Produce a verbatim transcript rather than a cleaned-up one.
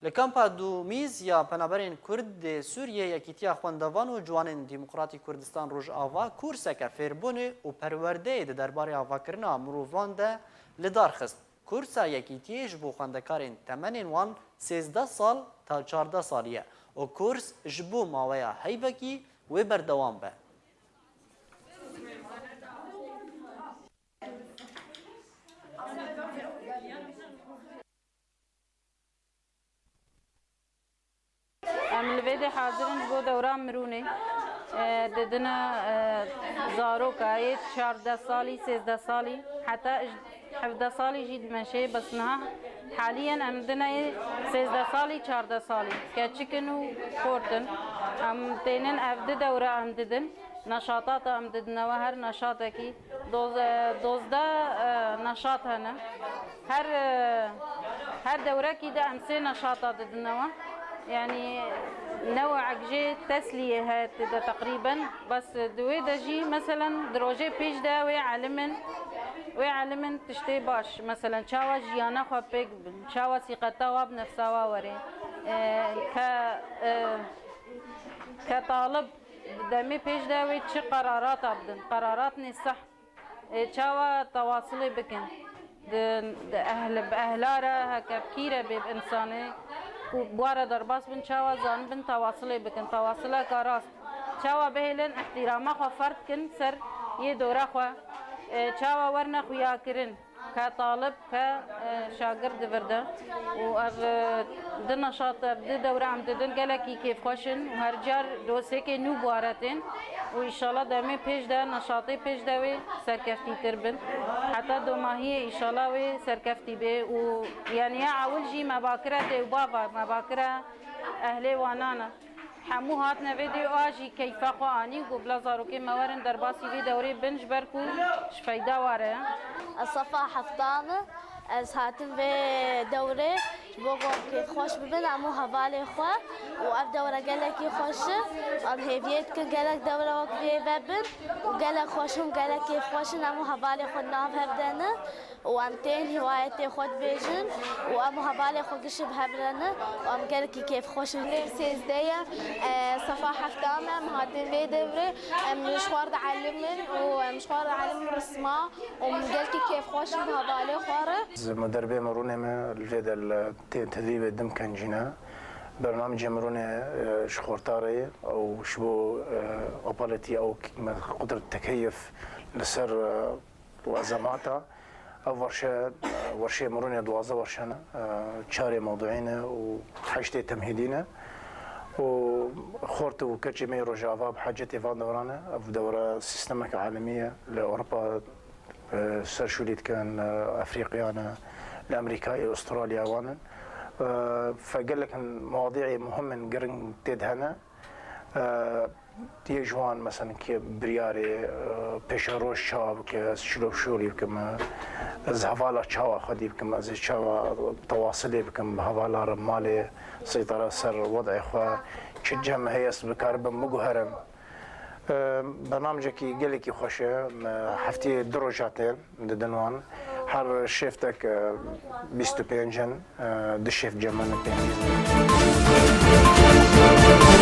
Li kampa Dûmîz ya penaberên Kurd ê Sûriyê Yekîtiya Xwendevan û Ciwanên Demokratîk Kurdistan Rojava kurseke fêrbûnê û perwerdeyê di derbarê avakirina mirovan de li dar xist. Kursa Yekîtiyê ji bo xwendekarên temenên wan sêzdeh sal ta çardeh salî ye û kurs ji bo maweya heyvekî wê berdewam be. Em li vê de hazir in ji bo dewra mirûnê. E, didine, e, zaroka yê çardeh salî, sêzdeh salî, heta hevdeh salî jî dimeşê, bes niha haliyen em dine yê sêzdeh salî, çardeh salî. Keçik in û xort in. Em tênin ev di dewra em didin. Neşatata em didine we, her neşatekî doz-, e, dozdeh, e, neşat hene. Her, e, her dewrekî de em sê neşata didine we. Yanî newek jê tesliyê heye tê de teqrîben. Bes di wê de jî, meselen, di rojê pêş de wê elim in, wê elim in tiştê baş. Meselen, çawa jiyana xwe pêk bin, çawa sîqeta wa bi nefsa wa were. E, ke, e, ke talib di demê pêş de wê çi qerarata bidin, qeraratnê seh. Ê, çawa tewasilê bikin? Di, di ehl, bi ehla re, heke bi kî re bê, bi insanê ku bi wa re derbas bin, çawa zanibin tewasilê bikin, tewasileka rast? Çawa bihêlin îhtîrama xwe ferz kin ser yê dora xwe? Ê, çawa werine xuyakirin? Ke talib, ke, e, şagird di vir de. Û ev, e, di neşat, ev di dewre em didin gelekî kêfxweş in û her car dosyekê nû bi wa re tên. Û îşallah demê pêş de, neşatê pêş de wê serkeftîtir bin. Heta domahiyê îşallah wê serkeftî bê û, yanî ya ewil jî me bakire dê û bava, me bakire ehlê wanan e. Hemû hatine vê dê a jî keyfa xwe anî, got bila zarokê me werin derbasî vê dewrê bin, ji ber ku ji feyda ware ye. Ez sefa hefta me, ez hatim vê dewrê ji bo ku em kêfxweş bibin, hemû hevalê xwe, û ev dewre gelekî xweş e. Em hêviyê dikin gelek dewre wek vê vebin û gelek xweş in, gelek kêfxweş in, hemû hevalê xwe di nav hev de ne. Û em tên hîwayetê xwe dibêjin û em û hevalê xwe gişî bi hev re ne û em gelekî kêfxweş in. Lêv sêzdeh ye, e, sefa hefta me, em hatin vê devrê, em ji xwe re dielimin û em ji xwe re dielimin risma û em gelekî kêfxweş in bi hevalê xwe re. Ji muderbê mirûnê me li vê de li tê tedrîbê dim kencîne. Bernamecê mirûnê, e, ji xortarê û ji bo, e, opaletiya û me qudret tekeyif li ser, e, û ezemata. Ev werşe, werşê mirûnê duwazdeh werşe ne, çarê mewduî ne û heştê temhîdî ne. Û xort û keçê me yê Rojava bi hacetê van dewran e. Ev dewre sîstemek alemî ye. Li Ewropa, e, serşûlî dikin, e, Efrîqiya ne, li Amerîkayê, Astralya wan in. E, fe gelek mewadiî muhim in, giring tê de hene. E, Yê ji wan, mesela, ki biryarê, e, pêşeroj çawa bike, ez şilo şolî bikim, e, ez hevala çawa xwedî bikim, ez ê çawa tewasilê bikim bi hevala re, malê seytara ser wedê xwe, çi cem heye ez bikaribim biguherim. E, bernamecekî gelekî xweş e, me hefteyê du roja tên. Didin wan. Her şêftek, e, bîst û pênc in, e, du şêf cem me ne pênc in.